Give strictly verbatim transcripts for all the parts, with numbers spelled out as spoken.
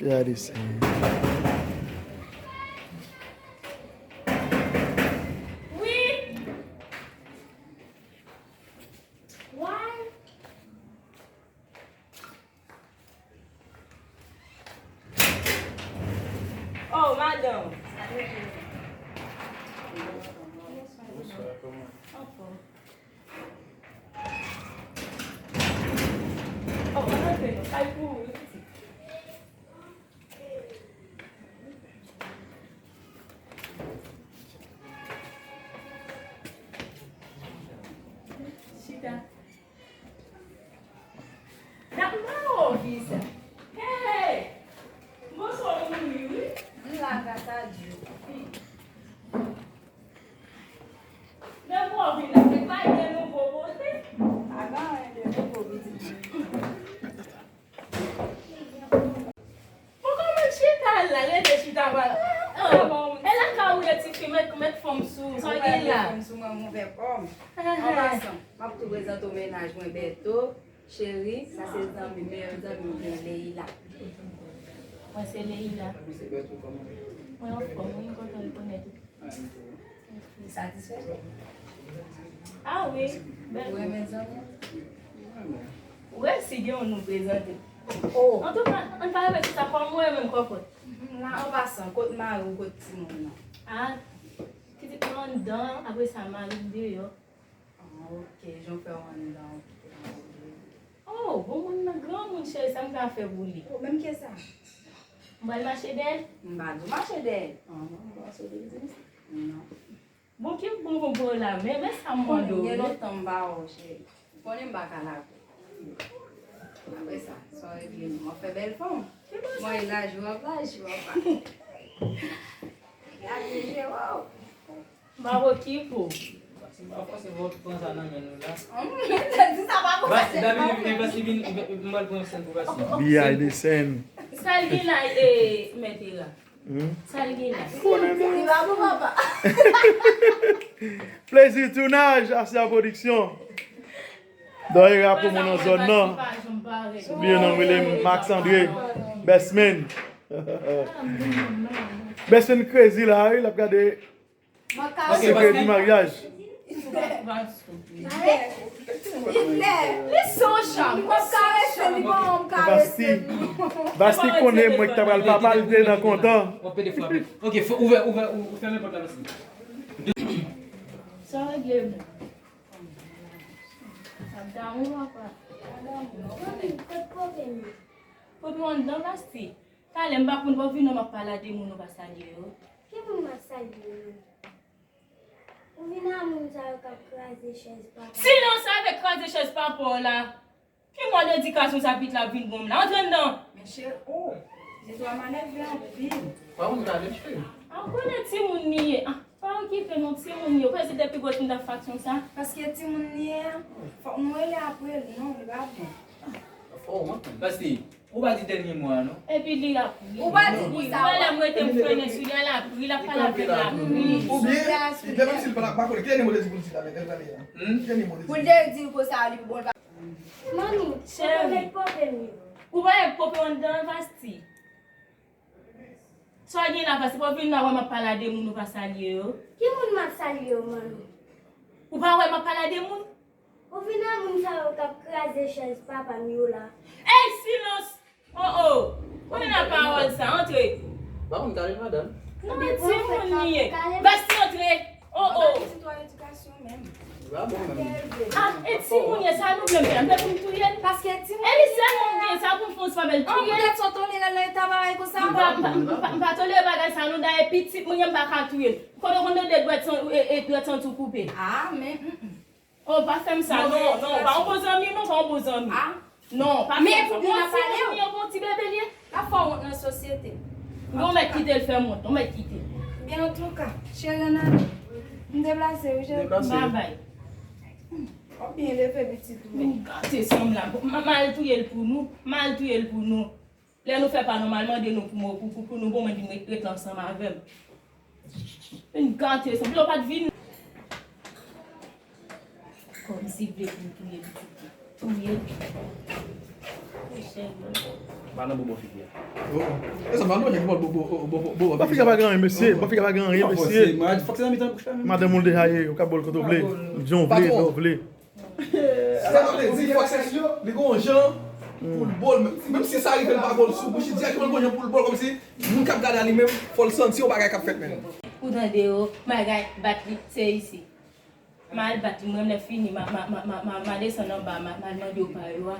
Gade sa. Wi. Why? Oh, madanm. Anfòm. Oh, ann antre non. Kay pou ou, wi, pitit. Chita. N ap mare w, visa. Hey! Mwen sou mouri, wi. M la, gras a Dye. Depi w vin la, se pa gen nouvo kote. Pa gen anyen de nouvo, pitit mwen. Bon, kòman chita la? Rete chita pa la. E la ka ou ye tifi, met, met fanm sou. Sa w gen la? Fanm sou mwen, m ouvè kò m. An pasan, m ap tou prezante w mennaj mwen, Bèto. Cheri, sa se zanmi, meyè zanmi m, Leila. Mwen se Leila. Mwen anfòm, wi, m kontan rekonèt ou. Ou satisfè? Ah wi, bèl. Ou renmen zanmi? Ou resi gen yon nou prezante. Oh. Antouka, ann pa rete sou sa, kòm mwen menm kòkòt. Mhm, la, an pasan, kot mari w, kot timoun nan? Ah, pitit mwen anndan, apre sa mari m deyò. Ah, ok, jan w fè w anndan, w kite mari w deyò. Oh, bon moun nan granmoun cheri, sa m ka fè pou li? Oh, menm ke sa. M pral mache dèyè l? M pa di w mache dèyè l. Ah, non, m pa sou li di m sa. Non. Bon, ki bon bon pou la, men, men sa m mande w. Gen lontan m pa wè w, cheri. Ou konnen m pa ka lave. Apre sa, sa w regle nou. Mwen fè bèl fanm. Mwen laj, w ap laj, w ap laj. Laj, w ap laj. M ap okipe w. Pafwa se vòt pran sa nan men nou la. Di sa pa pou Basi, David, e Basi vin, m pral pran sèn pou Basi. Behind the scene. Sa l gen la, e, mèt Ira? Hmm? Sa l gen la? Konnen nou. Li pa pou papa. Plezi tounaj, Asia Production. Dayè pou moun nan zòn nan. Oubyen non, m rele Max André. Best man. Best man crazy la, wi, l ap gade. Sekrè di maryaj. Li se yon chat. Mwen karese li, bon, mwen karese li. Basti konnen mwen ki ta pral papa, li te nan kontan. Ok, ouvè, ouvè, ou fèmen pòt la, Basti. Sa regle nou. Ap damou, papa. Ap damou. Popi, popi anndan, Basti. Talè m pa konn pa w vin non, m ap pale a de moun ou pa salye yo. Ki moun m ap salye yo? Ou vin a moun sa yo k ap kraze chèz papa. Silans avèk kraze chèz papa w la. Ki mòd edikasyon sa pitit la ap vin ban m la? Antre anndan. Men cheri, oh, Zito a malelve anpil. Pa moun gade cheri. A, ou konnen timoun li ye. A, pa okipe non, timoun li ye. Ou kwè se de pi gwo moun nan faksyon sa? Paske timoun li ye a, fòk nou rele apre l. Non, li pa bon. Fò w wont. Paske Ou pa di dènye mo a non. Epi li ap ri. Ou pa di pou sa. Ou wè lè m rete m frennen sou li a, l ap ri, l ap pale avè m, l ap ri. Oubyen, li te menm si l pa pa konnen. Ki dènye mo te di pou l di la, men, lè l prale a? Hmm? Ki dènye mo te di? Pou l te di l konsa, li bon, l pa. Manmi, cheri, ou pa met pope m yo. Ou pa met pope w anndan, Vasti. Sa w gen la, Vasti, pa w vin la wè m ap pale a de moun ou pa salye yo. Ki moun m ap salye yo, manmi? Ou pa wè m ap pale a de moun? Ou vin a moun sa yo k ap kraze chèz papa m yo la. Ey, silans! Oh, oh! Konnen nan pawòl sa, antre. Pa konn kale madanm. Non, e timoun li ye. Vasti, antre. Oh, oh! Li pa bon menm. Ah, e timoun ye, sa nou vle m fè? M vle pou m touye l? Paske timoun. E li sèl moun gen sa pou m fè yon fòmèl touye l. An poutèt sa w tolere l nan eta bagay konsa? M pa, m pa, m pa, m pa tolere bagay sa non, dayè pitit mwen ye, m pa ka touye l. Kote w konn tande dwèt san-, e, e, dwèt santi w koupe? Ah, men, mm, mm. Oh, pa fè m sa, non, non, pa yon bon zanmi, non, pa yon bon zanmi. Ah. Non, pa fè m sa. Men pou byen ap pale w. Yon ti bebe li ye. L ap fè w wont nan sosyete. Ou mèt kite l fè m wont, ou mèt kite l. Byen, antouka, cheri, ann ale. M deplase wi, cheri. Deplase. Babay. W ap byen leve pitit ou. Men gate sanm la. M, m al touye l pou nou. M al touye l pou nou. Lè nou fè pa nòmal, mande nou pou, pou, pou, pou nou bon mwen vin ret, ret ansanm avè m. Vin gate sa. Lè w pa t vin. Kòmsi vle pou touye pitit li. Touye l. Pa nan bobo figi a. Oh. E sa, pa nan bobo, bobo, bobo, bobo. Ba figi a pa gen anyen, mesye. Ba figi a pa gen anyen, mesye. Fòse, mwen, fòk se nan mitan bouch la menm. Madanm ou deja ye, ou ka bòl kote w vle. Jan w vle, lè w vle. Sa vle di, fòk se li gon jan pou l bòl. Menm si sa rive l pa bòl sou bouch, li dirèkteman l gon jan pou l bòl, kòmsi moun k ap gade a li menm, fò l santi yon bagay k ap fèt menm. Ou tande yo, m al bat li, se isi. M al bat li, mwen lè fini, m a, m a, m a, m a, m a, m a desann anba, m a, m a mande yo pa yo a.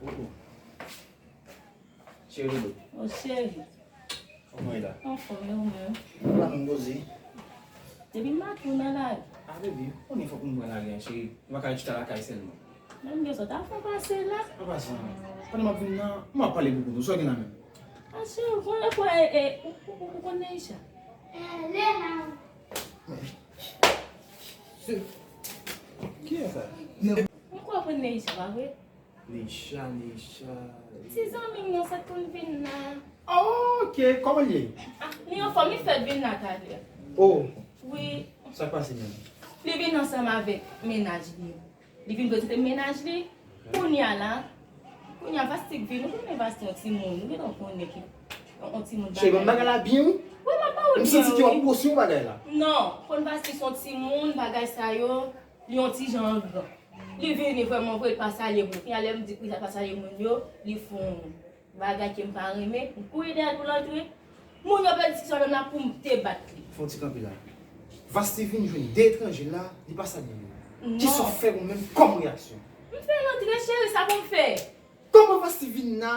Oh, oh. Cheri doudou. Oh, cheri. Kòman w ye la? Anfòm, e ou menm? Ou pa konn poze. Depi maten ou nan lari. Ah, baby, ou konnen fòk nou pran lari a, cheri. Nou pa ka chita lakay sèlman. Men m gen sa w ta fè pase la. Apa sa? Pandan m ap vin nan, m ap pale pou kont ou. Sa w gen la menm? Ah, cheri, ou konnen kwa, e, e, ou, ou, ou, ou konn Neisha? Kiyès sa? M kwè ou konn Neisha, pa vre? Neisha, Neisha. Ti zanmi m nan, sa k konn vin la. Oh, ok, kòman l ye? Ah, li anfòm, li fèk vin la talè. Oh. Wi. Sa k pase menm? Li vin ansanm avèk mennaj li. Li vin vizite mennaj li. Kounye a la, kounye a Vasti k vin, ou konnen Vasti yon timoun, ou gentan konnen ki yon, yon timoun bagay. Cheri, ban m bagay la byen, wi. Wi, m ap ba ou l byen, wi. M santi ke w ap pouse yon bagay la. Non, konn Vasti se yon timoun, bagay sa yo, li yon ti jan angran. Li vini vrèman vre, li pa salye moun. Kounye a lè m di pou li pa salye moun yo, li fè yon bagay ke m pa renmen, m kouri dèyè l pou l antre. Moun yo pèdi diskisyon menm la pou m te bat li. Fè yon ti kanpe la. Vasti vin jwenn de etranje la, li pa salye yo. Non. Kisa w fè ou menm kòm reyaksyon? M fè l antre, cheri, sa pou m fè? Kòman Vasti vin la,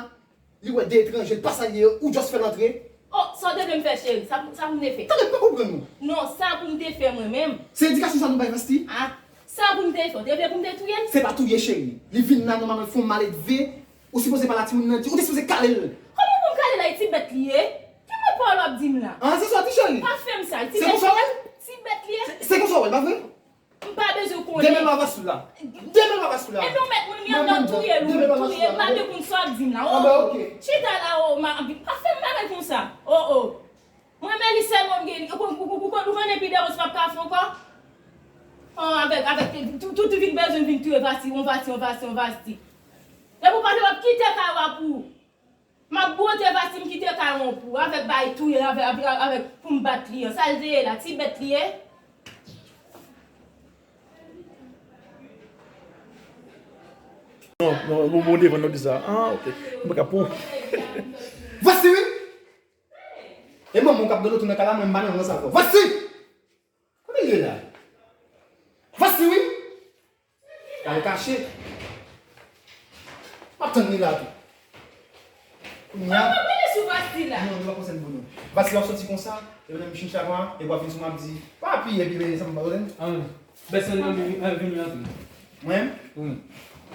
li wè de etranje, li pa salye yo, ou just fè l antre? Oh, sa w te vle m fè, cheri? Sa, sa pou m te fè? Tande, m pa konprann ou. Non, sa pou m te fè mwen menm. Se edikasyon sa nou bay Vasti? Ah, sa pou m te fè? Ou te vle pou m te touye l? Se pa touye, cheri. Li vin la, nòmalman, l fè yon maledve. Ou sipoze pale a timoun nan, di, ou te sipoze kale l. Kòman pou m kale l la, e ti bèt li ye? Ki mo pawòl w ap di m la? Ah, se sa w di, cheri? Pa fè m sa, ti bèt li ye. Se konsa w wè l? Se, se konsa w wè l, pa vre? M pa bezwen konnen. Demen m a Vasti la. Demen m a Vasti la. Epi w mèt mwen, mwen, mwen, touye l, ou touye l, m pa bezwen konn sa w ap di m la. Oh, oh. Chita la, oh, ma, pa fè m bagay konsa. Oh, oh. Mwen, men li sèlman m gen, ou, ou, ou, ou konn, ou konnen pi devan, m ap ka fè ankò. Oh, avèk, avèk, tout, tout vin bezwen vin touye Vasti, yon Vasti, yon Vasti, yon Vasti. Depi w pa te w ap kite kay la pou ou. M ap bwote Vasti, m kite kay la pou ou. Avèk bay touye, avèk, avèk, avèk pou m bat li an. Sa l te ye la, ti bèt li ye. Non, non, bon, bon, devan nou di sa. Ah, ok. M pa ka pou. Vasti, wi! E manman w k ap dolo tou nan kay la, mwen m pa nan rans avè w. Vasti! Kote l ye la? Vasti, wi! L al kache. M ap tann li la tou. Kounye a. Kòman w rele sou Vasti la? Non, li pa konsène pou nou. Vasti, w ap soti konsa, e mwen menm chincha mwa, e w ap vin sou mwen ap di, pa apiye, pi bèl, sa m pa konnen. Ah, pèsonn nan vini, ah, vini antre. Mwen? Wi.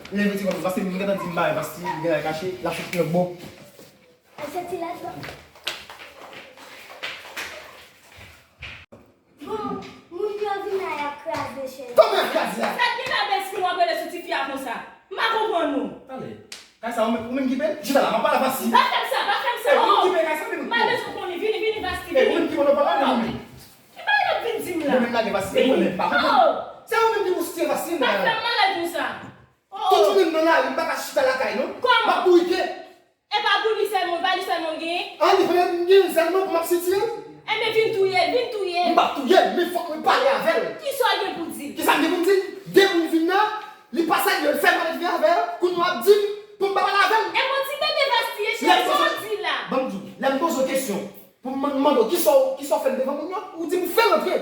Leve ti kòm Vasti, m gentan di m ba Vasti, li gentan kache, l ap soti lòt bò. Soti lòt bò. Bon, moun yo vin la, y ap kraze chèz. Kòman y ap kraze a? Sa ki nan bèt ki w ap rele sou tifi a konsa? M pa konprann ou. Tande. Kay sa, ou menm, ou menm ki peye? Chita la, m ap pale a Vasti. Pa fè m sa, pa fè m sa. E, ou menm ki peye kay sa, menm. M pa bezwen konnen. Vini, vini, Vasti, vini. E, ou menm ki mande w pale, ou menm. Ki bagay w ap vin di m la? Ou menm lage Vasti, ou konnen, pa konprann. Se ou menm ki pou site Vasti, m pa. Pa fè m bagay konsa. Tout jounen m nan lari, m pa ka chita lakay, non. Kòman? M ap bourike. E pa pou li sèlman, pa li sèlman w genyen? An, li pa m genyen sèlman pou m ap sitiye l? Enben, vin touye l, vin touye l. M p ap touye l, men fòk mwen pale avè l. Kisa w gen pou di l? Kisa m gen pou m di l? De moun vin la, li pa salye yo, l fè maledve avè yo, kounye a w ap di m pou m pa pale avè l? E bon ti bebe Vasti ye, cheri, sa w di la? Ban m di w, lè m poze w kesyon, pou m mande w kisa w, kisa w fè l devan moun yo, ou di m ou fè l antre.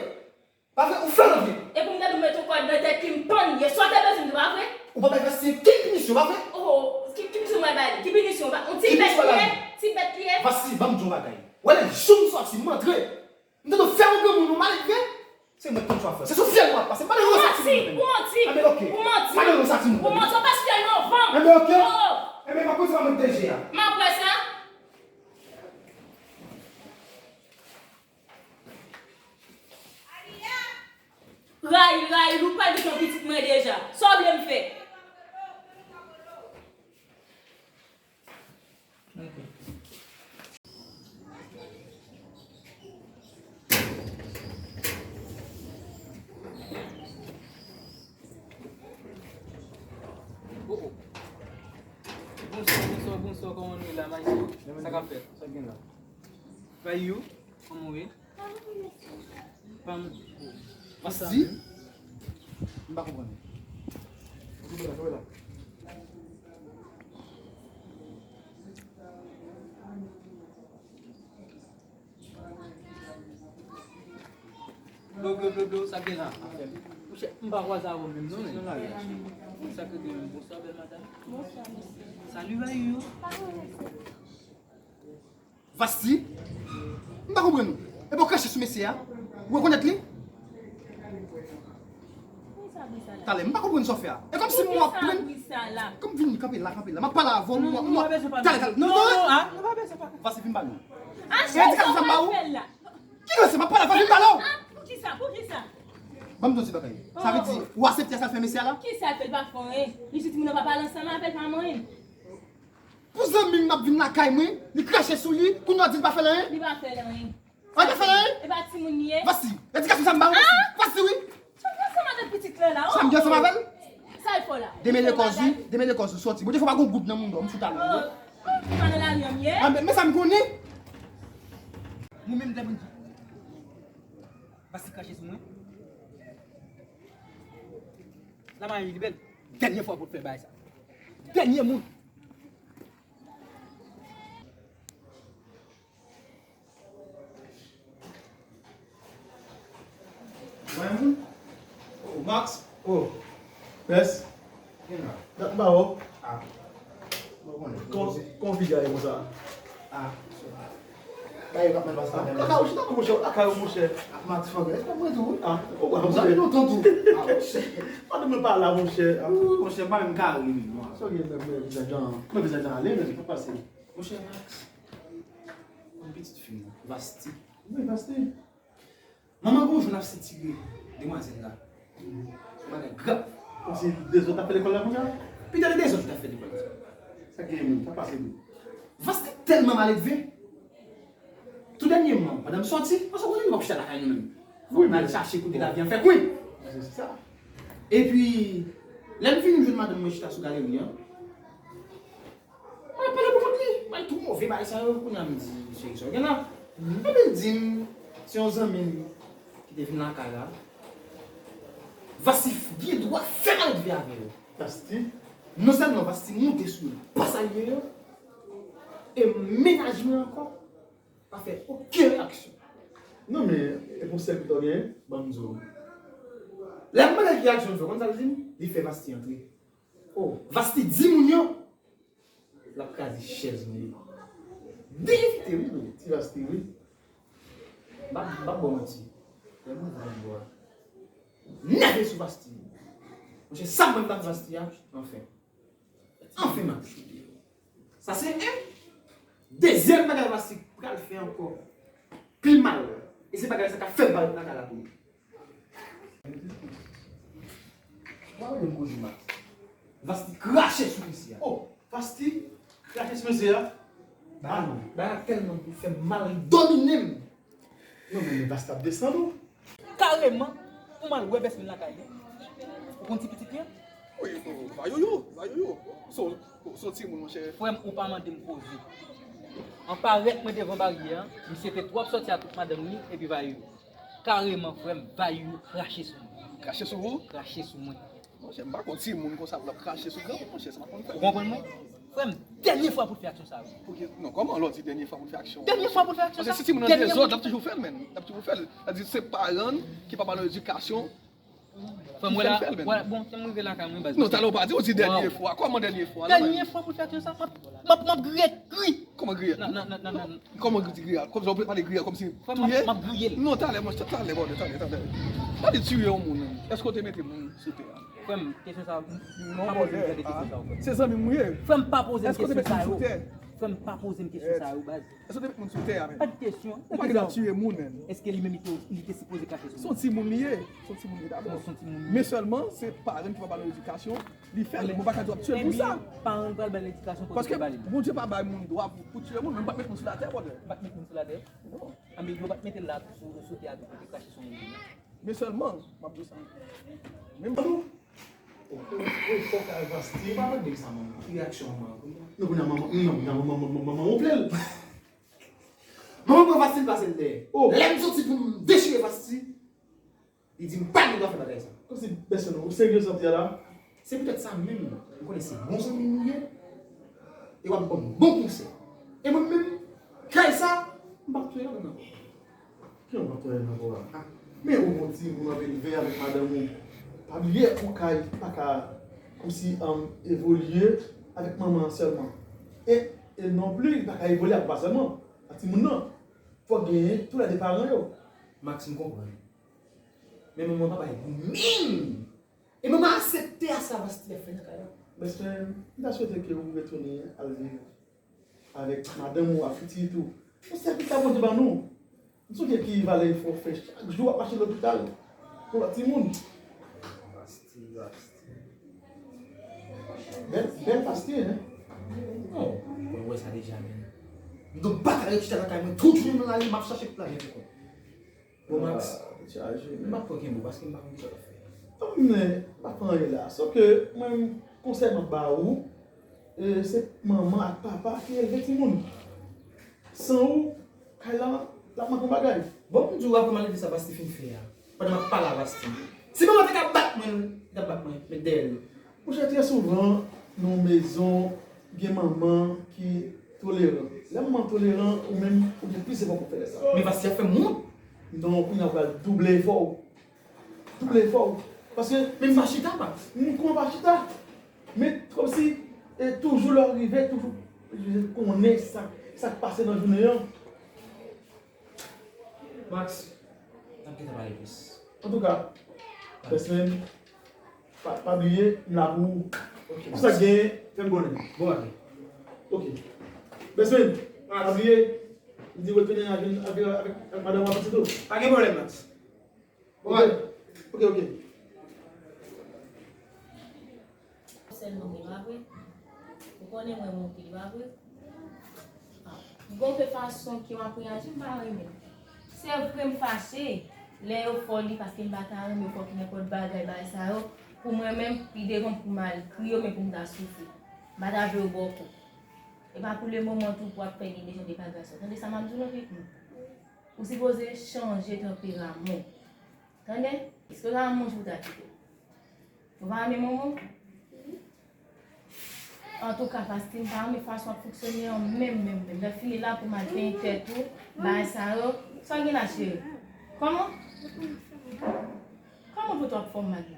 Pa vre, ou fè l antre. E pou m te dwe met yon kòd nan tèt li, m pann li. E sa w te bezwen m di, pa vre? Ou pa bay Vasti kenn pinisyon, pa vre? Oh, ki, ki pinisyon m pral ba li? Ki pinisyon? Yon ti bèt li ye? Ti bèt li ye? Vasti, ban m di w yon bagay. Ou wè lè jou m sòti, m antre. M tande fè yon granmoun yon maledve. Se mwen k konn sa w ap fè. Se sou fyèl ou ap pase. M pa nan yon sa timoun. Ou manti, ou manti. Enben, ok. Ou manti. M pa nan yon sa timoun. Ou manti, w ap pase fyèl nan van. Enben, ok. Oh. Enben, m ap konn sa mwen deje a. M ap wè sa. Rayi l, rayi l, ou pral vin yon pitit mwen deja. Sa w vle m fè? Ok. Oh, oh. Bonswa, bonswa, bonswa, kòman nou ye la, maestro? Sa k ap fèt? Sa gen la? Bayou, kòman w ye? Pa m. Vasti? M pa konprann. Blo, blo, blo, blo, sa gen la? Monchè, m pa kwaze avè w menm non, men. Sa k rete menm? Bonswa, bèl madanm. Bonswa, mesye. Salut, Bayou. Vasti? M pa konprann ou. Epi w krache sou mesye a? Ou rekonèt li? Talè, m pa konprann sa w fè a. E kòmsi m ap pran. Kòm vini, kanpe la, kanpe la. M ap pale avè w, m ap. Talè, talè. Non, non, non. Vasti, vin ba nou. E di sa m ba ou? Ki granse m ap pale avè w, vin ba nou. Ban m di w ti bagay. Sa vle di, ou aksepte sa l fè mesye a la? Kisa l fè? L pa fè anyen. Li di timoun nan pa pale ansanm avè l, pa manyen. Pou zanmi m ap vin lakay mwen, li krache sou li, kounye a w di l pa fè l anyen? Li pa fè l anyen. An, li pa fè l anyen? E pa timoun li ye? Vasti, edikasyon sa m ba ou, Vasti. Vasti, wi. Sa m gen ansanm avèk pitit lan la, oh. Sa m gen ansanm avè l? Sa l fè w la? Demele kòz ou, demele kòz ou, sòti. Bondye fè w pa gon goud nan mouda w, m fout ale. Oh, oh, pa nan lari an m ye. Ah, men, men sa m konnen. Mwen menm, m te vin di. Vasti krache sou mwen. La mari li bèl. Dènye fwa pou l fè bagay sa. Dènye moun. Mwen moun? Oh, Max? Oh. Bès? Gen la. Dat m pa wè w. Ah. Mwen konnen. Kon, kon figi a ye konsa? Ah. Ba yo k ap mèt pase la menm. Lakay ou chita non, monchè, lakay ou, monchè. Ak Max Fangres, pa mwen tou, wi. Ah, ou wè, monchè. Sa gen lontan tou. Ah, monchè. Pandan mwen pa la, monchè. Ah. Monchè, pa menm kare menm non. Sa w gen menm, men vizaj lan, men vizaj lan ale menm, pa pase. Monchè Max, yon pitit fi, Vasti. Wi, Vasti. Manman gon jou n ap sitire demwazèl la. Bagay grav. Kòmsi dezòd t ap fè lekòl la konsa? Pita de dezòd li t ap fè lekòl la. Sa gen moun, sa pase moun. Vasti tèlman maledve. Tou dènyèman, pandan m sòti, paske w konnen nou p ap chita lakay nou menm. Fòk n al chache kote lavi an fè kwen. Se sa. Epi, lè m vin jwenn madanm mwen chita sou galeri an, mwen pale pou kont li. Mwen tou move bagay sa yo. Kounye a m di, cheri, sa w gen la? Epi l di m, se yon zanmi l ki te vin lakay la. Vasti gen dwa fè maledve avè yo. Vasti? Non sèlman Vasti monte sou yo, pase al ye yo, e mennaj mwen ankò pa fè okenn reyaksyon. Non, men, e pou sèl pita w genyen, ban m di w. Lè m mande l ki aksyon l fè, w konn sa l di m? Li fè Vasti antre. Oh. Vasti di moun yo, l ap kraze chèz mwen yo. Devite, wi, wi. Ti Vasti, wi. M p ap, m p ap ba w manti. Lè mwen di w, nève sou Vasti. Monchè, sa mwen t ap Vasti a, anfen. Anfen, m ap chouke. Sa se en. Dezyèm bagay Vasti pral fè ankò pi mal. E se bagay sa k ap fè m pa ret lakay la tou. Mwen menm koze Max. Vasti krache sou mesye a. Oh, Vasti krache sou mesye a? Ba non, bagay tèlman fè m mal, li domine m. Non, men, men Vasti ap desann ou. Kareman, pou m al wè bèsmèn lakay li. Ou konn ti pitit li an? Wi, bon, Vayoyo, Vayoyo. Se yon, se yon timoun, monchè. Frè m, ou pa mande m koze. An parèt mwen devan baryè an, misye te twò ap sòti ak madanm li, epi Vayoyo. Kareman, frè m, Vayoyo krache sou mwen. Krache sou ou? Krache sou mwen. Monchè, m pa konn timoun konsa pou l ap krache sou granmoun, monchè, sa pa konn fèt. Ou konprann mwen? Frè m, dènye fwa pou l fè aksyon sa yo. Poukisa? Non, kòman lè w di dènye fwa pou l fè aksyon? Dènye fwa pou l fè aksyon sa. Paske si timoun nan dezòd, l ap toujou fè l, menn. L ap toujou fè l. Sa di se paran ki pa ba l yon edikasyon ki fè l fè l, menn. Frè m, wè la, bon, kè m rive lakay mwen, baz. Non, talè w pa di, w di dènye fwa. Kòman dènye fwa? Dènye fwa pou l fè aksyon sa, m ap, m ap, m ap griye, griye. Kòman griye? Nan, nan, nan, nan, nan. Kòman griye? Kòmsi w pale griye, kòmsi touye? M ap griye l. Non, talè, monchè, talè, bòdè, talè, talè. Pa di tiye yon moun, menn. Èske w te mete moun sou tè a? Frè m, kesyon sa yo, m pa poze m tande kesyon sa yo, frè m. Se zanmi m ou ye. Frè m, pa poze m kesyon sa yo. Frè m, pa poze m kesyon sa yo, baz. Èske w te met moun sou tè a, menn? Pa de kesyon. Ou pa gen dwa tiye moun, menn. Èske li menm li te, li te sipoze krache sou mwen? Se yon timoun li ye. Se yon timoun li ye dabò. Se yon timoun li ye. Men sèlman, se paran ki pa ba l yon edikasyon. Li fè l, mwen pa ka di w ap tiye l pou sa. Paran l pral ba l edikasyon pou l ba li. Paske Bondye pa bay moun dwa pou, pou tiye moun, men m pa t met moun sou latè, bòdè. Ou pa t met moun sou latè? Non. Anben, yo pa t mete l la sou, sou tè a tou pou te krache sou moun. Men sèlman, m ap di w sa. Menm nou. Ou fòk al Vasti. Ou pa tande sa, manman. Ki reyaksyon manman an? Non, kounye a manman, non, kounye a manman, manman, manman, manman wonfle l. Manman pran Vasti, l pase l dèyè. Oh. Lè m soti pou m dechire Vasti, li di m pa gen dwa fè bagay sa. Kòmsi, bèsè, non, ou serye sa w ap di a la? Se poutèt sa menm, m konnen se bon zanmi nou ye, e w ap ban m bon konsèy. E mwen menm, kay sa, m p ap touye ladann ankò. Ki yon patwè nan bò a? Ah, men ou gon timoun w ap elve avèk madanm ou. Pa bliye ou kay pa ka kòmsi, um, evolye avèk manman an sèlman. E, e non pli, li pa ka evolye ak papa sèlman, ak timoun nan. Fòk genyen toulède paran yo. Max, m konprann. Men manman pa bay menm. E manman aksepte a sa Vasti ap fè nan kay la. Bèsè, m ta swete ke ou retounen al viv avèk madanm ou a fiti tou. Yon sèl pitit Bondye ban nou. M sonje ki valè efò w fè chak jou w ap mache lopital pou lòt timoun. Vasti, Vasti. Bèl, bèl Vasti, hein? Non, mwen wè sa deja, men. M tou pa ka ret chita lakay mwen tout jounen nan lari, m ap chache pou lajan pou kont. Bon, Max, ah, chaje, men. M pa pran kenbe w paske m pa konn kisa w ap fè. Non, men, m pa pran anyen la. Sòf ke mwen, konsèy m ap ba ou, e, se manman ak papa ki elve timoun. San ou, kay la, l ap manke yon bagay. Bon, m di w, apre maladi sa Vasti fin fè a, pandan m ap pale a Vasti, si manman te ka bat mwen, li t ap bat mwen, met dèyè l. Monchè, trè souvan, nan yon mezon, gen manman ki toleran. Lè manman toleran, ou menm, ou gen plis efò pou w fè sa. Men Vasti ap fè m wont. Non, kounye a w pral double efò w. Double efò w. Paske, men m pa chita, pa. M konnen w pa chita. Men, kòmsi, e toujou lè w rive, toujou konnen sa, sa k pase nan jounen an. Max, n ap gentan pale plis. Antouka, Besmen, pa, pa bliye, m la pou ou. Ok. Pou sa k genyen, fè m konnen. Bon, ok. Ok. Besmen, pa bliye, m di retounen avèk, avèk, avèk madanm ou a pitit ou. Pa gen pwoblèm, Max. Ok. Ok, ok. Sèl nonm li, pa vre? Ou konnen mwen monte li, pa vre? Ah, gon ke fason ke w ap reyaji, m pa renmen. Se vre m fache, lè yo fè w li, paske m pa ta renmen w fè nenpòt bagay, bagay sa yo, pou mwen menm, pi devan pou m al kriye w, men pou m ta soufri. M pa ta vle w bòkò. E pa pou le moman tou pou w ap fè gen de jan de bagay sa. Tande sa m ap di w non, pitit mwen? Ou sipoze chanje tanperaman w. Tande? Tanperaman w, ou ta kite. Ou pa renmen manman w? Antouka, Vasti, m pa renmen fason w ap fonksyone an menm, menm, menm. Lè fini la pou m al penyen tèt ou, bagay sa yo. Sa w gen la, cheri? Kòman? Kòman pou w t ap fè w mal la?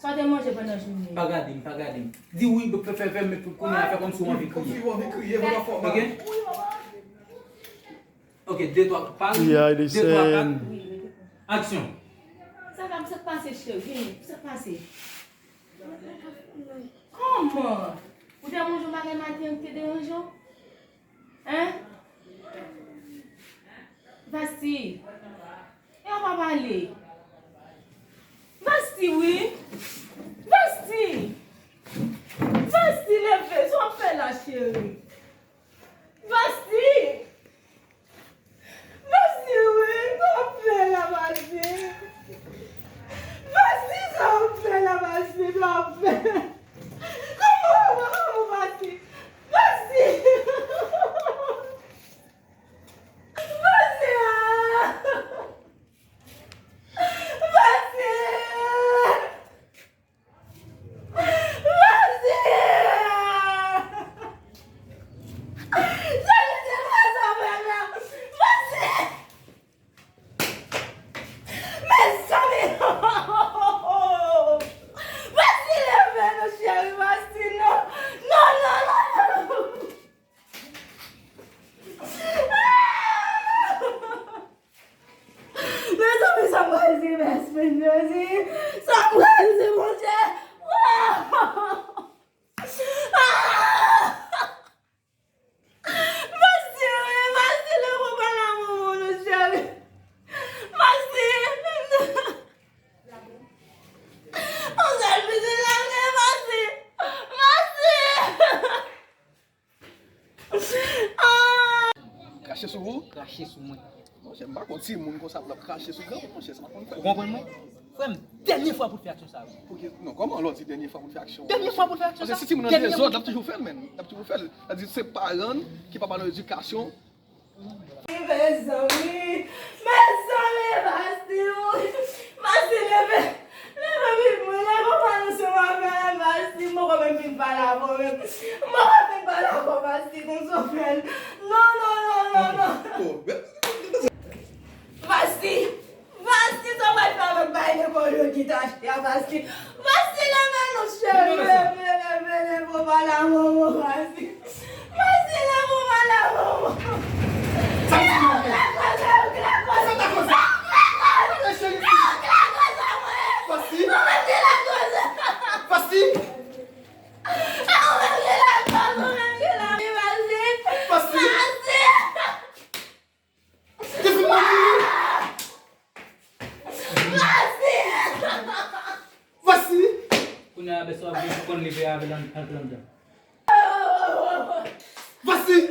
Sa w te manje pandan jounen an? Pa gade m, pa gade m. Di wi, fè, fè, fè, men pou kounye a fè kòmsi w anvi kriye. Kòmsi w anvi kriye, mwen pa fè w mal. Ok? Ok, de, twa, pale. P I de de, twa, kat. Sèn. Aksyon. Sa k ap, sa k pase, cheri? Vini, sa k pase? Kòman? Ou te manje yon bagay maten an ki te deranje w? Hein? Vasti. E w pa pale. Vasti, wi. Vasti. Vasti, leve. Sa w ap fè la, cheri? Vasti! Vasti, wi, sa w ap fè la, Vasti? Vasti, sa w ap fè la, Vasti? Sa w ap fè? Kòman, kòman, kòman, Vasti? Vasti! Vasti, ah! Vasti! Vasti! Vasti! Mezanmi! Vasti, leve non, cheri, Vasti, non! Non, non, non, non! Mezanmi, sa m pral di, mèsi, Jezi. Sa m pral di, Bondye. Waw! Ah! Mèsi, wi, mèsi, le papa la, manman, le cheri. Mèsi. On sèl pitit la, mèsi. Mèsi. Ah! Krache sou ou? Krache sou mwen. Bon, M pa konn si moun konsa pou l ap krache sou granmoun, monchè, sa pa konn fèt. Ou konprann mwen? Frè m, dènye fwa pou l fè aksyon sa a, wi. Poukisa? Non, kòman lè w di dènye fwa pou l fè aksyon? Dènye fwa pou l fè aksyon sa. Paske si timoun nan dezòd, l ap toujou fè l, menn. L ap toujou fè l. Sa di se paran ki pa ba nou edikasyon. Mezanmi, mezanmi, Bastille, Bastille, leve. Leve vit mwen, leve, pa nou sou mwen, Bastille, m poko menm fin pale avè w menm. M poko fin pale avè w, Bastille, konn sa w fè l. Non, non, non, non, non. Bastille, Bastille, sa w pral fè avèk bay lekòl yo ki t achte a, Bastille? Bastille, leve non, cheri, leve, leve, leve, pale avè w, Bastille. Bastille, leve, pale avè w. Sa k di nou? Sa ta koze? Sa ta koze? Sa ta koze? Sa ta koze? Bastille? Bastille? Bastille! Te fin mouri wi! Bastille! Kounye a bèsè w ap vin pou konn li veye avè l an, antre anndan. Bastille!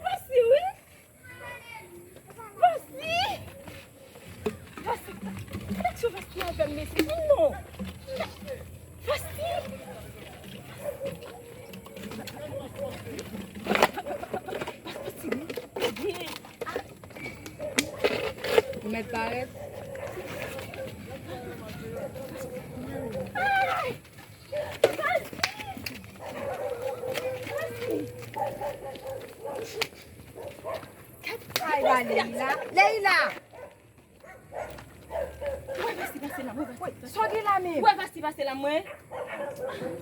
Bastille, wi. Bastille! Bastille! Gade aksyon Bastille ap fè m, mesye. Non! Bastille! Bastille! Ou mèt parèt. Ay! Ay, ba Leila. Leila! Wè Bastille pase la, wè Bastille pase la. Sa w gen la menm? Wè Bastille pase la, mwen.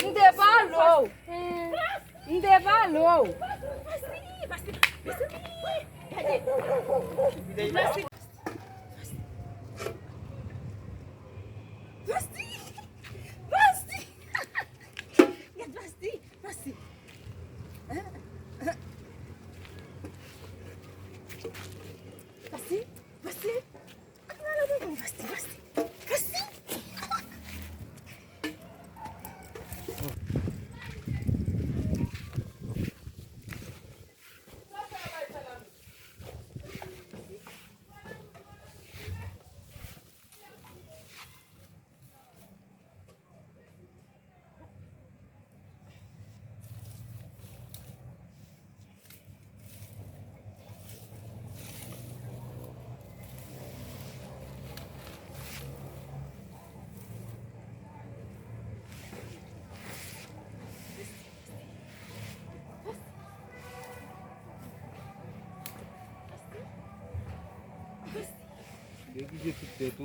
M te pale w. M te pale w. Bastille, Bastille, Bastille, gade. Bastille. Bastille! Bastille! Gad Bastille! Bastille! Bastille! Bastille! Bastille! Bastille!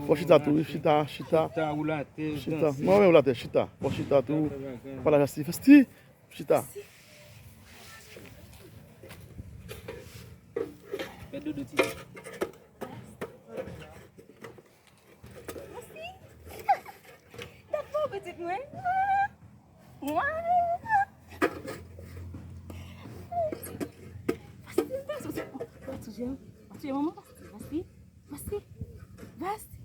Fò chita tou, wi, chita, chita. Chita, woule atè, chita. Danse. Mwen menm woule atè, chita. Fò chita tou. Fè bagay. Pale a Bastille, Bastille, chita. Fè dodo ti. Bastille! Dat pa w pitit mwen. Mwen. Bastille, Bastille, Bastille, manman Bastille, Bastille, Bastille, Bastille.